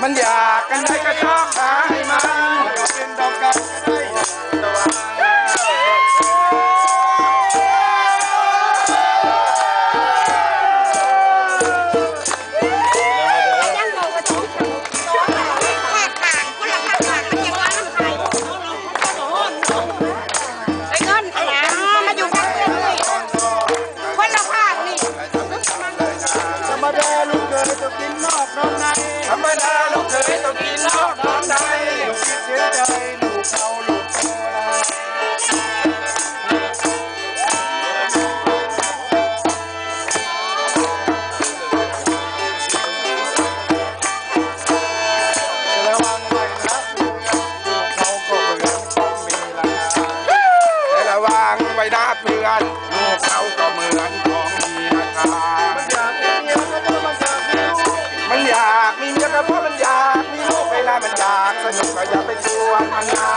ມັນຢາກອັນໃດກໍຊອກຫາໃຫ້ມັນ ເປັນດອກກັນກໍໄດ້ ແຕ່ວ່າ ໄອ້ເງິນ ອັນນະ ມາຢູ່ກັບເອື້ອຍ ຄົນລະພາກນີ້ ທຳມະດາລູກເຂີຍຕ້ອງກິນນອກນອນໃນ ທຳມະດາລູກເຂີຍຕ້ອງກິນນອກນອນໃນ ເສຍໃຈລູກເຂົາລູກໂຕ ແຕ່ລະວັງໄວ້ນະ ເຂົາກໍເໝືອນຂອງມີລາຄາ ແຕ່ລະວັງໄວ້ນະເພື່ອນ ລູກເຂົາກໍເໝືອນຂອງມີລາຄາ ມັນຢາກມີເມຍກໍເພາະມັນຢາກມີລູກ ມັນຢາກມີເມຍກໍເພາະມັນຢາກມີລູກ ເວລາມັນຢາກສະໜຸກກໍຢ່າໄປຊວນມັນນາ